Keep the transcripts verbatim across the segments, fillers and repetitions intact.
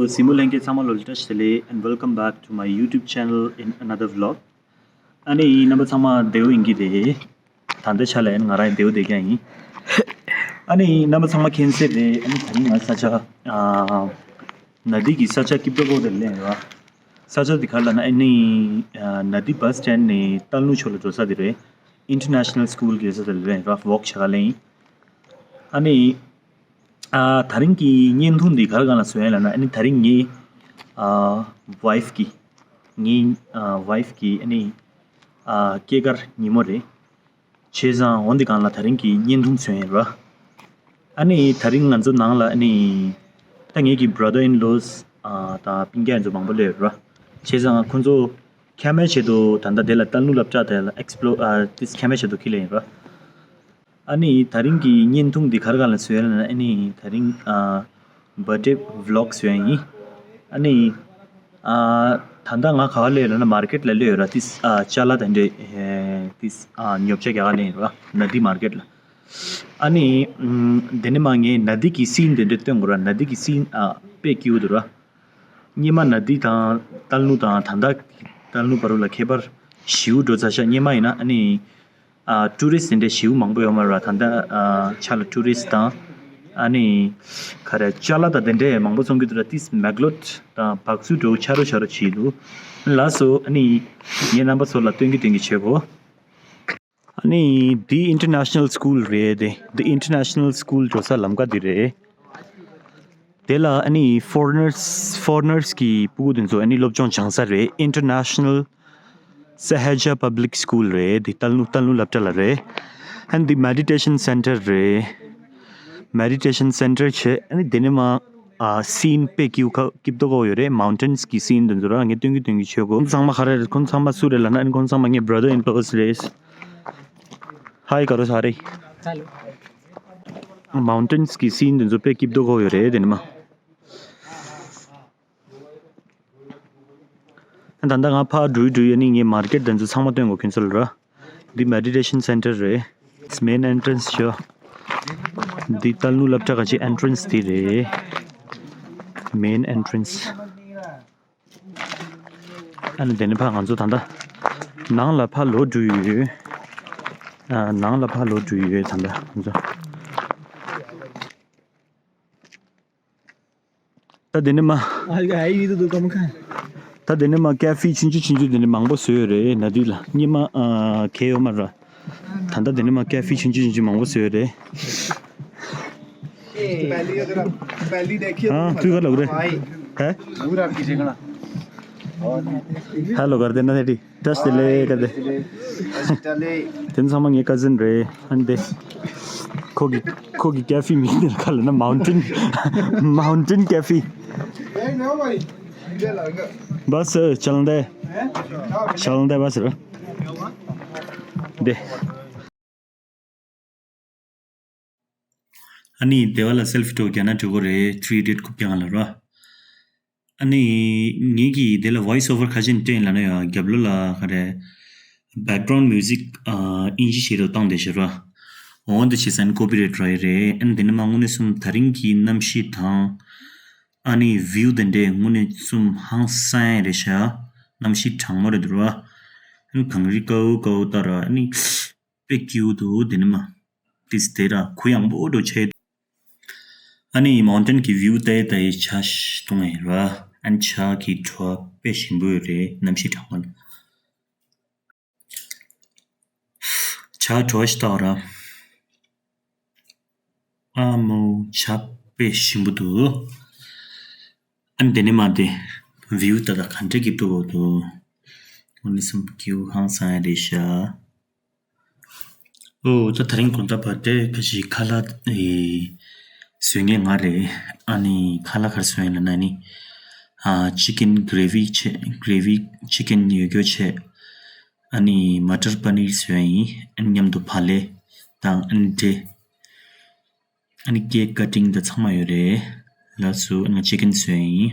གཟིགས་མོ་ལྷན་རྒྱས་ཚང་མ་ལ་བཀྲ་ཤིས་བདེ་ལེགས། And welcome back to my YouTube channel in another vlog. ཨ་ནི་རྣམ་པ་ཚང་མ་བདེ་པོ་ཡིན་གྱི་རེད། ད་ལྟའི་ཆ་ལ་ཡང་ང་རང་བདེ་པོ་བསྡད་ཀྱི་ཡིན། ཨ་ནི་རྣམ་པ་ཚང་མ་མཁྱེན་གསལ་རེད། ཨ་ནི་ད་རིང་ང་ས་ཆ་ཨ་ནཱ་དི་གི་ས་ཆ་སྐྱིད་པོ་དེ་ལ་སླེབས་ཡིན་ར། ས་ཆ་དེ་ག་རེ་ལབ་ན་ཨ་ནི་ཨ་ནཱ་དི་བྷ་སི་སི་ཊེན་ཌི་ནས་ཏར་ནུ་ཕྱོགས་ལ་འགྲོ་ས་དེ་རེད། ཨིན་ཊར་ནེ་ཤ་ནལ་སི་ཀུལ་གི་ས་དེ་ལ་སླེབས་ཡིན་ར། ཝོག་བྱེད་ག་སླེབས་ཡིན། ཨ་ནི། ཨ་ད་རིང་གི་བརྙན་ཐུང་འདི་ག་རེ་སྒང་ལ་བཟོས་ཡིན་ལབ་ན། ཨ་ནི་ད་རིང་ངའི་ཨ་ཝའི་ཕི་གི་ངའི་ཨ་ཝའི་ཕི་གི་ཨ་ནི་ཨ་སྐྱེས་སྐར་ཉིན་མོ་རེད། བྱས་ཙང་འོ་འདི་སྒང་ལ་ད་རིང་གི་བརྙན་ཐུང་བཟོས་ཡིན་ར། ཨ་ནི་ད་རིང་ང་ཚོ་ནང་ལ་ཨ་ནི་ད་ངེད་ཀྱི་བྷ་ར་དར་ཨིན་ལོ་ཨ་དང་སྤུན་ཀྱག་ཚོ་མང་པོ་སླེབས་ཡོད་ར། བྱས་ཙང་ཁོང་ཚོ་ཁྱད་མེད་ཆེད་དུ་ད་ལྟ་དེ་ལ་ཏར་ནུ་སློབ་གྲྭ་དེ་ལ་ཨེག་སི་པོ་ལོར་ཨ་ཏིས་ཁྱད་མེད་ཆེད་དུ་ཁྱེར་སླེབས་ཡིན་ར། ཨ་ནི་ད་རིང་གི་བརྙན་ཐུང་འདི་ག་རེ་སྒང་ལ་བཟོས་ཡོད་ལབ་ན། ཨ་ནི་ད་རིང་ཨ་བར་ཌེ་ཝི་ལོག་བཟོས་ཡིན། ཨ་ནི་ཨ་ད་ལྟ་ང་ག་པར་སླེབས་ཡོད་ལབ་ན་མར་ཀེཊ་ལ་སླེབས་ཡོད་ར། ཏིས་ཨ་ཅ་ལག་དེ་འདྲས་ཨེ་ཏིས་ཨ་ཉོ་ཆ་རྒྱག་ག་སླེབས་ཡོད་ར། ནཱ་དི་མར་ཀེཊ་ལ། ཨ་ནི་ཨམ་དེ་ནས་མར་ངས་ནཱ་དི་གི་སིན་དེ་འདྲས་སྟོན་དགོས་ར། ནཱ་དི་གི་སིན་ཨ་དཔེ་སྐྱིད་པོ་འདུག་ར། སྔོན་མ་ནཱ་དི་དང་ཏར་ནུ་དང་ད་ལྟ་ཏར་ནུ་བར་ལ་ཁྱད་པར་ཞེ་པོ་འགྲོ་ཚར་ཤག། སྔོན་མ་ཡིན་ན་ཨ་ནི་ཨ་ཊུ་རི་སི་ཊི་དེ་འདྲས་ཞེ་པོ་མང་པོ་ཡོད་མ་རེད་བ། ད་ལྟ་ཨ་ཆ་ལ་ཊུ་རི་སི་ཊི་དང་ཨ་ནི་ག་རེ་ཅ་ལག་དང་དེ་འདྲས་མང་པོ་བཙོང་གི་འདུག་ར། ཏིས་མེག་ལོཌ་དང་བག་ཚུད་འདྲ་པོ་ཆ་རོ་ཆ་རོ་བྱས་འདུག། ལགས་སོ། ཨ་ནི་ངས་རྣམ་པ་ཚོ་ལ་སྟོན་གི་སྟོན་གི་བྱེད་གོ། ཨ་ནི་འདི་ཨིན་ཊར་ནེ་ཤ་ནལ་སི་ཀུལ་རེད་དེ། འདི་ཨིན་ཊར་ནེ་ཤ་ནལ་སི་ཀུལ་འགྲོ་ས་ལམ་ཀ་འདི་རེད། དེ་ལ་ཨ་ནི་ཕོ་རི་ནར་སི་ཕོ་རི་ནར་སི་གི་སྤུ་གུ་དེ་ཚོ་ཨ་ནི་སློབ་སྦྱོང་སྦྱང་ས་རེད། International Sahaja Public School རེད། འདི་ཏར་ནུ་ཏར་ནུ་སློབ་གྲྭ་ལ་རེད། ཨ་ནི་འདི་མེ་ཌི་ཊེ་ཤན་སེན་ཊར་རེད། མེ་ཌི་ཊེ་ཤན་སེན་ཊར་བྱས། ཨ་ནི་དེ་ནས་མར་ཨ་སིན་དཔེ་སྐྱིད་པོ་ཁ་སྐྱིད་པོ་ཁ་པོ་ཡོད་རེད། མའུན་ཊེན་སི་གི་སིན་དེ་ཚོ་ར། ངས་སྟོན་གི་སྟོན་གི་བྱེད་གོ། ཁོང་ཚང་མ་ག་རེ་རེད། ཁོང་ཚང་མ་སུ་རེད་ལབ་ན། ཨ་ནི་ཁོང་ཚང་མ་ངའི་བྷ་ར་དར་ཨིན་ལོ་སི་རེད། ཧའི་ཀ་རོ་ས་རེད། ཧེ་ལོ། མའུན་ཊེན་སི་གི་སིན་དེ་ཚོ་དཔེ་སྐྱིད་པོ་ཁ་པོ་ཡོད་རེད། དེ་ནས་མར། ད་ལྟ་ང་ཕར་འགྲོ་ཡི་འགྲོ་ཡི། ཨ་ནི་ངས་མར་ཀེཊ་དེ་ཚོ་ཚང་མ་སྟོན་གོ་ཁྱོད་ཚོ་ལ་ར། འདི་མེ་ཌི་ཊེ་ཤན་སེན་ཊར་རེད། མེན་ཨེན་ཊེ་རེན་སི་ཤོ། འདི་ཏར་ནུ་སློབ་གྲྭ་ག་ཅི་ཨེན་ཊེ་རེན་སི་འདི་རེད། མེན་ཨེན་ཊེ་རེན་སི། ཨ་ནི་དེ་ནས་ཕར་ང་ཚོ་ད་ལྟ་ནང་ལ་ཕར་ལོག་འགྲོ་ཡི་ཡོད། ཨ་ནང་ལ་ཕར་ལོག་འགྲོ་ཡི་ཡོད་ད་ལྟ་ང་ཚོ། ད་དེ་ནས་མར། ད་དེ་ནས་མར་ཀ་ཧྥེ་ཆུང་ཆུང་ཆུང་ཆུང་དེ་འདྲ་མང་པོ་བཟོས་ཡོད་རེད། ནཱ་དི་ལ་སྔོན་མ་ཨ་གང་ཡང་ཡོད་མ་རེད། ད་ལྟ་དེ་ནས་མར་ཀ་ཧྥེ་ཆུང་ཆུང་ཆུང་ཆུང་མང་པོ་བཟོས་ཡོད་རེད། हाँ, तू कर लो रे। है? हेलो कर देना तेरी। བཀྲ་ཤིས་བདེ་ལེགས་བཀྲ་ཤིས་བདེ་ལེགས། དེ་ཚང་མ་ངའི་ཀ་ཟིན་རེད། ཨ་ནི་དེ། ཁོ་གི་ཁོ་གི་ཀ་ཧྥེ་མིང་དེ་ག་ལབ་ན་མའུན་ཊེན། མའུན་ཊེན་ཀ་ཧྥེ། बस चलते चलते बस। དེ། ཨ་ནི་དེ་བ་ལ་སེལ་ཕི་འདྲ་པོ་རྒྱག་ན་འགྲིག་གི་རེད། ཐི་རི་ཨིཌི་ཡེཊ་རྐུབ་རྐྱང་ལ་ར། ཨ་ནི་ངེད་ཀྱིས་དེ་ལ་ཝོ་ཡིས་ཨོ་ཝར་ག་ཅི་སྤྲད་ཡིན་ལབ་ན་ཡང་རྒྱབ་ལོགས་ལ་ག་རེ་བེག་གྷ་རའུན་མིའུ་ཟིག་ཨ་དབྱིན་ཇི་ཆེད་དུ་བཏང་བསྡད་ཤག་ར། འོ་འདི་བྱས་ཙང་ཀོ་པི་རའེ་ཊི་རག་གི་རེད། ཨ་ནི་དེ་ནས་མར་དངོས་གནས་གསུམ་ད་རིང་གི་གནམ་གཤིས་དང་ཨ་ནི་བིའུ་དེ་འདྲས་དངོས་གནས་གསུམ་ཧང་སང་ཡ་རེད་ཤག། གནམ་གཤིས་གྲང་མོ་རེད་འདུག་ར། ཨ་ནི་གངས་རི་དཀར་པོ་དཀར་པོ་ལྟ་ར། ཨ་ནི་དཔེ་སྐྱིད་པོ་འདུག། དེ་ནས་མར་ཏིས་དེ་ར་གུ་ཡངས་པོ་འདྲ་བྱས་འདུག། ཨ་ནི་མའུན་ཊེན་གྱི་བིའུ་ལྟ་ཡི་ལྟ་ཡི་ཇ་ཞིག་འཐུང་ཡ་ཡིན་ར། ཨ་ནི་ཇ་གི་བྲོ་བ་དཔེ་ཞིམ་པོ་ཡོད་རེད། གནམ་གཤིས་གྲང་མོ་ལ། ཇ་བྲོ་བ་ཞིག་ལྟ་བ་ར། ཨ་མོ་ཇ་དཔེ་ཞིམ་པོ་འདུག། ཨ་ནི་དེ་ནས་མར་དེ་བིའུ་ལྟ་ད་ག་འདྲ་སྐྱིད་པོ་འདུག། དངོས་གནས་གསུམ་སྐྱིད་པོ་ཧང་སང་ཡ་རེད་ཤག། ཨོ་ད་དེ་རིང་དགོང་དག་བར་ཐི་ཌེ་ག་ཅི་ཁ་ལག་ཨེ་བཟོ་མཁན་ང་རེད། ཨ་ནི་ཁ་ལག་ག་རེ་བཟོས་ཡིན་ལབ་ན་ནི་ཨ་ཅི་ཀེན་གྷི་རེ་ཝི་བྱས། གྷི་རེ་ཝི་ཅི་ཀེན་ཡོད་རྒྱུ་བྱས། ཨ་ནི་མ་ཊར་པ་ནིར་བཟོས་ཡིན། ཨ་ནི་མཉམ་དུ་བག་ལེབ་དང་ཨ་ནི་འབྲས། ཨ་ནི་ཀེག་ཀ་ཊིང་དང་ཚང་མ་ཡོད་རེད། ལགས་སོ། ཨ་ནི་ཅི་ཀན་བཟོས་ཡིན།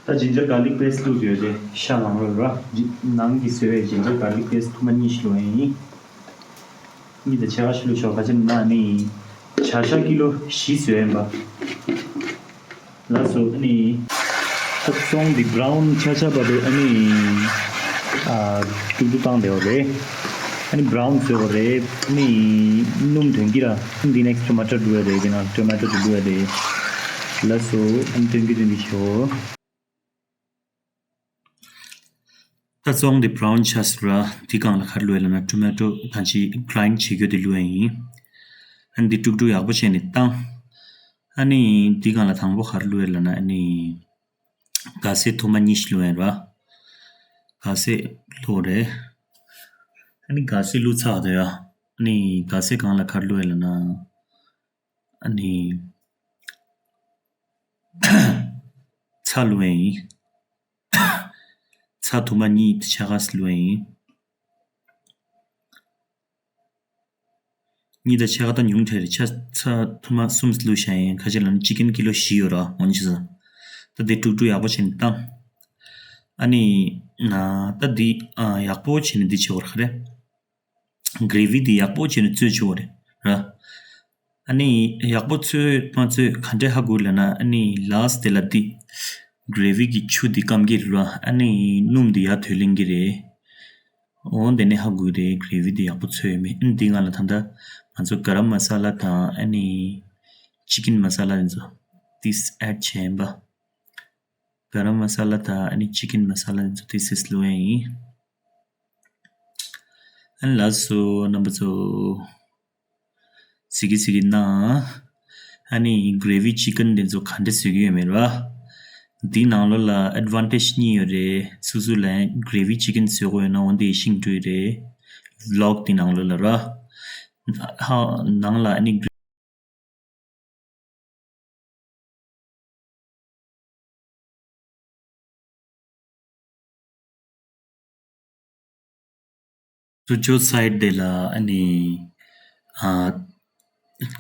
ད་ཇིན་ཇར་གར་ལིག་པེ་སི་བླུགས་ཡོད་དེ་ཤ་ནང་ལོགས་ར། ནང་གི་བཟོས་པའི་ཇིན་ཇར་གར་ལིག་པེ་སི་ཐུར་མ་གཉིས་ཤིག་བླུགས་ཡིན། གཉིས་དང་ཕྱེད་ཀ་ཞིག་བླུགས་ཆོག་ག་ཅི་ན་ནི་བྱ་ཤ་ཀི་ལོ་བཞི་བཟོས་ཡིན་པ། ལགས་སོ། ཨ་ནི་ད་བཙོང་འདི་བྷ་རའུན་ཆགས་ཆགས་བར་དུ་ཨ་ནི་ཨ་དཀྲུག་དཀྲུག་བཏང་བསྡད་པ་རེད། ཨ་ནི་བྷ་རའུན་བཟོས་པ་རེད། ཨ་ནི་སྣུམ་ཐོན་གྱི་ར། ཨ་ནི་འདི་ནེག་སི་ཊོ་མ་ཊོ་བླུགས་ཡ་རེད། འདི་ནང་ཊོ་མ་ཊོ་དེ་བླུགས་ཡ་རེད། ལགས་སོ། ཨ་ནི་སྟོན་གྱི་སྟོན་གྱི་ཤོག་ད་བཙོང་འདི་བྷ་རའུན་ཆགས་སོང་ར། འདི་སྒང་ལ་ག་རེ་བླུགས་ཡ་ལབ་ན་ཊོ་མ་ཊོ་གང་ཅི་གྷ་རའིན་བྱེད་རྒྱུ་དེ་བླུགས་ཡ་ཡིན། ཨ་ནི་འདི་དཀྲུག་དཀྲུག་ཡག་པོ་བྱས་ནས་བཏང་། ཨ་ནི་འདི་སྒང་ལ་དང་པོ་ག་རེ་བླུགས་ཡ་ལབ་ན་ཨ་ནི་ག་ཟེ་ཐུར་མ་གཉིས་ཤིག་བླུགས་ཡ་ར། ག་ཟེ་བླུགས་རེད། ཨ་ནི་ག་ཟེ་བླུགས་ཚར་དོ་ཡ། ཨ་ནི་ག་ཟེ་སྒང་ལ་ག་རེ་བླུགས་ཡ་ལབ་ན། ཨ་ནི་ཚྭ་བླུགས་ཡ་ཡིན། ཚྭ་ཐུར་མ་གཉིས་ཕྱེད་ཀ་ཙམ་བླུགས་ཡ་ཡིན། གཉིས་དང་ཕྱེད་ཀ་ད་ཉུང་དྲགས་རེད། ཚྭ་ཚྭ་ཐུར་མ་གསུམ་བླུགས་བཞག་ཡིན། ག་ཅི་ལབ་ན་ཅི་ཀན་ཀི་ལོ་བཞི་ཡོད་ར། འོན་ཅི་ཟ། ད་དེ་དཀྲུག་དཀྲུག་ཡག་པོ་བྱས་ནས་བཏང་། ཨ་ནི་ན་ད་འདི་ཨ་ཡག་པོ་བྱས་ནས་འདི་བྱེད་དགོས་རེད། ག་རེ། གྷ་རེ་བི་འདི་ཡག་པོ་བྱས་ནས་བཙོས་བཅུག་དགོས་རེད་ར། ཨ་ནི་ཡག་པོ་བཙོས་མ་བཙོས་ག་འདྲས་ཧ་གོ་ལབ་ན། ཨ་ནི་ལཱ་སི་ཊི་དེ་ལ་འདི་གྷ་རེ་བི་གི་ཆུ་འདི་སྐམ་གྱི་རེད་ར། ཨ་ནི་སྣུམ་འདི་ཡར་ཐོན་ལེན་གྱི་རེད། འོ་དེ་ནས་ཧ་གོ་རེད། གྷ་རེ་བི་འདི་ཡག་པོ་བཙོས་ཡོད་མེད། ཨ་ནི་འདི་སྒང་ལ་ད་ལྟ་ང་ཚོ་ག་རམ་མ་ས་ལ་དང་ཨ་ནི་ཅི་ཀན་མ་ས་ལ་དེ་ཚོ་ཏིས་ཨེཌ་བྱས་ཡིན་པ། ག་རམ་མ་ས་ལ་དང་ཨ་ནི་ཅི་ཀན་མ་ས་ལ་དེ་ཚོ་ཏིས་ཏིས་བླུགས་ཡ་ཡིན། ཨ་ནི་ལགས་སོ་རྣམ་པ་ཚོ། གཟིགས་ཀྱི་གཟིགས་ཀྱི་གནང་། ཨ་ནི་གྷ་རེ་བི་ཅི་ཀན་དེ་ཚོ་ག་འདྲས་བཟོ་གི་ཡོད་མེད་ར། འདི་ནང་ལོགས་ལ་ཨེཌ་ཝན་ཊེཇ་གཉིས་ཡོད་རེད། སོ་སོ་ལ་གྷ་རེ་བི་ཅི་ཀན་བཟོ་དགོས་ཡོད་ན་འོ་འདི་ཤེས་འགྲོ་ཡི་རེད། བི་ལོག་འདི་ནང་ལོགས་ལ་ར། ཧ་ནང་ལ་ཨ་ནི་ཚུར་ཕྱོགས་སའིཌ་དེ་ལ་ཨ་ནི་ཨ་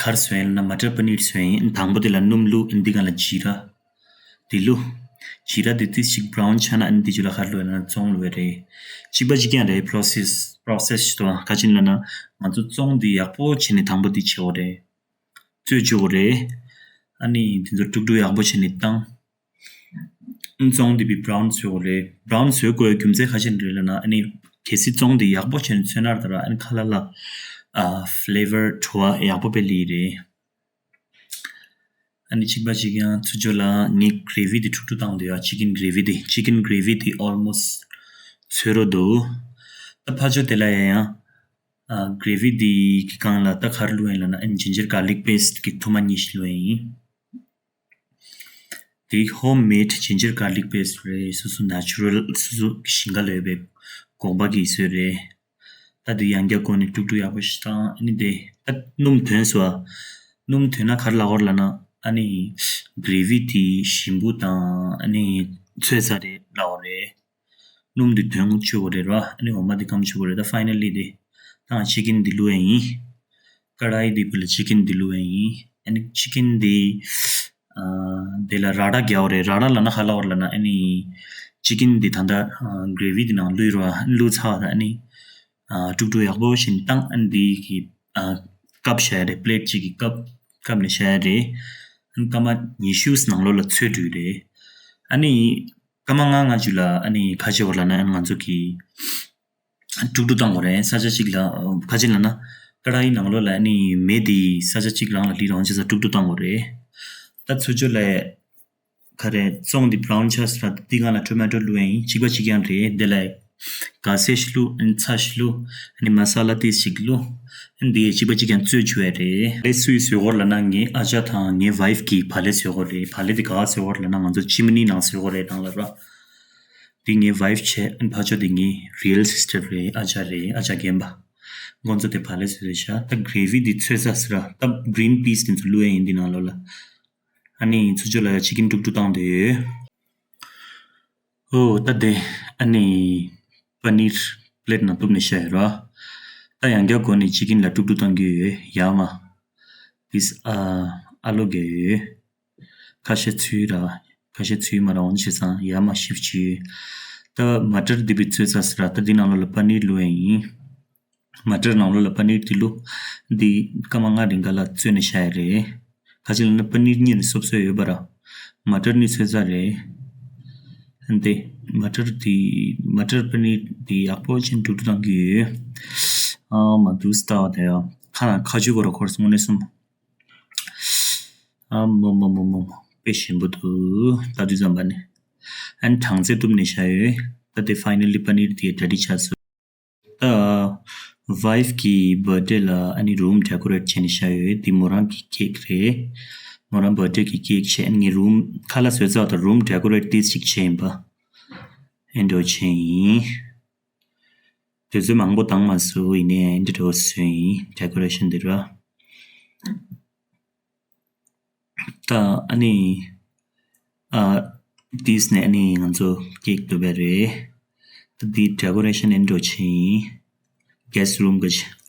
ག་རེ་བཟོས་ཡིན་ལབ་ན་མ་ཊར་པ་ནིར་བཟོས་ཡིན། དང་པོ་དེ་ལ་སྣུམ་བླུགས། ཨ་ནི་འདི་སྒང་ལ་ཇི་ར་དེ་བླུགས། ཇི་ར་དེ་ཏིས་ཅིག་བྷ་རའུན་ཆགས་ན་ཨ་ནི་འདི་ཚོ་ལ་ག་རེ་བླུགས་ཡ་ལབ་ན་བཙོང་བླུགས་ཡ་རེད། གཅིག་པ་གཅིག་རྐྱང་རེད། པོ་རོ་སེ་སི་པོ་རོ་སེ་སི་ཞིག་འདུག་ཨ། ག་ཅི་ལབ་ན་ང་ཚོ་བཙོང་འདི་ཡག་པོ་བྱས་ནས་དང་པོ་འདི་བྱེད་དགོས་རེད། བཙོས་བཅུག་དགོས་རེད། ཨ་ནི་དེ་ཚོ་དཀྲུག་དཀྲུག་ཡག་པོ་བྱས་ནས་བཏང་། བཙོང་འདི་བི་བྷ་རའུན་བཟོས་དགོས་རེད། བྷ་རའུན་བཟོ་དགོས་རྒྱུ་མཚན་ག་ཅི་རེད་ལབ་ན་ཨ་ནི་གལ་སྲིད་བཙོང་འདི་ཡག་པོ་བྱས་ནས་ཚོས་ན་ད་ར་ཨ་ནི་ཁ་ལག་ལ་ཨ་ཕི་ལེ་ཝར་བྲོ་བ་ཡག་པོ་སྤེལ་ཡི་རེད། ཨ་ནི་གཅིག་པ་གཅིག་རྐྱང་ཚུར་ཕྱོགས་ལ་ངས་གྷ་རེ་བི་འདི་དཀྲུག་དཀྲུག་བཏང་འདུག་ཡ། ཅི་ཀན་གྷ་རེ་བི་འདི། ཅི་ཀན་གྷ་རེ་བི་འདི་ཨོལ་མོ་སི་ཊི་ཚོས་རོ་འདུག་ད་ཕར་ཕྱོགས་དེ་ལ་ཡང་ཡང་ཨ་གྷ་རེ་བི་འདི་གི་སྒང་ལ་ད་ག་རེ་བླུགས་ཡིན་ལབ་ན་ཨ་ནི་ཇིན་ཇར་གར་ལིག་པེ་སི་ཊི་གི་ཐུར་མ་གཉིས་ཤིག་བླུགས་ཡིན། འདི་ཧོམ་མེཌ་ཇིན་ཇར་གར་ལིག་པེ་སི་ཊི་རེད། སོ་སོ་ནེ་ཅུ་རལ་སོ་སོ་གི་ཞིང་ཁ་ལ་ཡོད་པའི་སྒོག་པ་གིས་བཟོས་རེད། ད་འདི་ཡང་བསྐྱར་བསྐོལ་ནས་དཀྲུག་དཀྲུག་ཡག་པོ་ཞིག་བཏང་། ཨ་ནི་དེ་ད་སྣུམ་ཐོན་སོང་ཨ། སྣུམ་ཐོན་ན་ག་རེ་ལབ་དགོས་རེད་ལབ་ན་ཨ་ནི་གྷ་རེ་བི་དེ་ཞིམ་པོ་དང་ཨ་ནི་ཚོས་ཚར་རེད་ལབ་དགོས་རེད། སྣུམ་དེ་ཐོན་བཅུག་དགོས་རེད་ར། ཨ་ནི་འོ་མ་དེ་སྐམ་བཅུག་དགོས་རེད། ད་ཕའི་ནལ་ལི་དེ་ད་ང་ཅི་ཀན་དེ་བླུགས་ཡ་ཡིན། ཀ་རའི་དེ་བུ་ལ་ཅི་ཀན་དེ་བླུགས་ཡ་ཡིན། ཨ་ནི་ཅི་ཀན་དེ་ཨ་དེ་ལ་ར་ཌ་རྒྱག་དགོས་རེད། ར་ཌ་ལབ་ན་ག་རེ་ལབ་དགོས་རེད་ལབ་ན་ཨ་ནི་ཅི་ཀན་དེ་ད་ལྟ་ཨ་གྷ་རེ་བི་དེ་ནང་བླུགས་ར། ཨ་ནི་བླུགས་ཚར་བ་ད་ཨ་ནི་ཨ་དཀྲུག་དཀྲུག་ཡག་པོ་བྱས་ནས་བཏང་། ཨ་ནི་དེ་གི་ཨ་ཀབ་བཞག་ཡ་རེད། པི་ལེ་ཊི་གཅིག་གི་ཀབ་ཀབ་ནས་བཞག་ཡ་རེད། ཨ་ནི་སྐར་མ་ཉི་ཤུ་ནང་ལོགས་ལ་ཚོས་འགྲོ་གི་རེད། ཨ་ནི་སྐར་མ་ལྔ་ལྔ་བཅུ་ལ་ཨ་ནི་ག་རེ་བྱེད་དགོས་རེད་ལབ་ན་ཨ་ནི་ང་ཚོ་གི་དཀྲུག་དཀྲུག་བཏང་དགོས་རེད། ས་ཆ་གཅིག་ལ་ག་རེ་བྱེད་ལབ་ན་ཀ་རའི་ནང་ལོགས་ལ་ཨ་ནི་མེ་དེ་ས་ཆ་གཅིག་རང་ལ་སླེབས་རོགས་བྱས་ཙང་དཀྲུག་དཀྲུག་བཏང་དགོས་རེད། ད་ཚུར་ཕྱོགས་ལ་ ག་རེ་བཙོང་འདི་brown ཆགས་ར། འདི་སྒང་ལ་tomato བླུགས་ཡིན། གཅིག་པ་གཅིག་རྐྱང་རེད། འདི་ལ་ག་ཟེ་ཞིག་བླུགས། ཨ་ནི་ཚྭ་ཞིག་བླུགས། ཨ་ནི་masala ཏོག་ཙམ་ཞིག་བླུགས། ཨ་ནི་འདི་གཅིག་པ་གཅིག་རྐྱང་བཙོས་བཅུག་ཡ་རེད། བག་ལེབ་སུའི་བཟོས་སྐོར་ལབ་ན་ངའི་ཨ་ཅག་དང་ངའི་wife གི་བག་ལེབ་བཟོས་སྐོར་རེད། བག་ལེབ་འདི་ག་བཟོས་སྐོར་ལབ་ན་ང་ཚོ་chimney ནང་བཟོས་སྐོར་རེད་ནང་ལ་ར། འདི་ངའི་wife བྱས། ཨ་ནི་ཕར་ཕྱོགས་འདི་ངའི་real sister རེད། ཨ་ཅག་རེད། ཨ་ཅག་རྒན་པ། ཁོང་ཚོ་དེ་བག་ལེབ་བཟོས་རེད་ཤག་ད་gravy འདི་ཚོས་ཚ་ཟེར་ར། ད་green peas དེ་ཚོ་བླུགས་ཡ་ཡིན་འདི་ནང་ལོགས་ལ། ཨ་ནི་ཚུར་ཕྱོགས་ལ་ཡ་chicken དཀྲུག་དཀྲུག་བཏང་བསྡད་ཡོད། ཨོ་ད་དེ་ཨ་ནི་པ་ནིར་plate ནང་གཏུབ་ནས་བཞག་ཡོད་ར། ད་ཡང་བསྐྱར་སྒོ་ནས་chicken ལ་དཀྲུག་དཀྲུག་བཏང་གི་ཡོད། ཡར་མར་this ཨ་ཨ་ལོ་གས་ཡོད། ཁ་ཤས་ཚུར་ར། ཁ་ཤས་ཚུར་མར་འོང་བྱས་ཙང་ཡར་མར་shift བྱས་ཡོད། ད་མ་ཊར་འདི་བི་ཚོས་ཚ་ཟེར་ར། ད་འདི་ནང་ལོགས་ལ་པ་ནིར་བླུགས་ཡ་ཡིན། མ་ཊར་ནང་ལོགས་ལ་པ་ནིར་འདི་བླུགས། འདི་སྐར་མ་ལྔ་རིང་ག་ལ་བཙོས་ནས་བཞག་ཡ་རེད། ག་ཅི་ལབ་ན་པ་ནིར་གཉིས་ནི་སོབ་སོབ་ཡོད་པ་ར། མ་ཊར་ནི་ཚོས་ཚ་རེད། འདི་མ་ཊར་འདི་མ་ཊར་པ་ནིར་འདི་ཡག་པོ་ཅིག་དཀྲུག་དཀྲུག་བཏང་གི་ཡོད། ཨ་མ་འདུག་སེ་ལྟ་བ་དེ་ཡང་ཁ་ནང་ཁ་ཆུ་གོ་ར་འཁོར་སོང་ནས་སོང་། ཨ་མོ་མོ་མོ་མོ་མོ། དཔེ་ཞིམ་པོ་འདུག་ད་དུས་ཙམ་པ་ནི། ཨན་གྲང་ཚད་གཏུབ་ནས་བཞག་ཡོད། ད་དེ་finally པ་ནིར་དེ་ready ཆགས་སོང་། ད་wife གི་birthday ལ་ཨ་ནི་room decorate བྱས་ནས་བཞག་ཡོད། འདི་མོ་རང་གི་cake རེད། མོ་རང་birthday གི་cake བྱས། ཨ་ནི་room ཁ་ལག་བཟོས་ཚར་བ་དང་room decorate ཏོག་ཙམ་ཅིག་བྱས་ཡིན་པ། ཨེ་འདྲ་བྱས་ཡིན། དུས་ཚོད་མང་པོ་བཏང་མ་སོང་། ཡིན་ནའི་ཨེ་འདྲ་བཟོས་ཡིན། decoration འདི་ར། ད་ཨ་ནི་ཨ་this ནས་ཨ་ནི་ང་ཚོ་cake གཏུབ་པ་རེད། ད་འདི་decoration ཨེ་འདྲ་བྱས་ཡིན། guest room གི་ཆེ།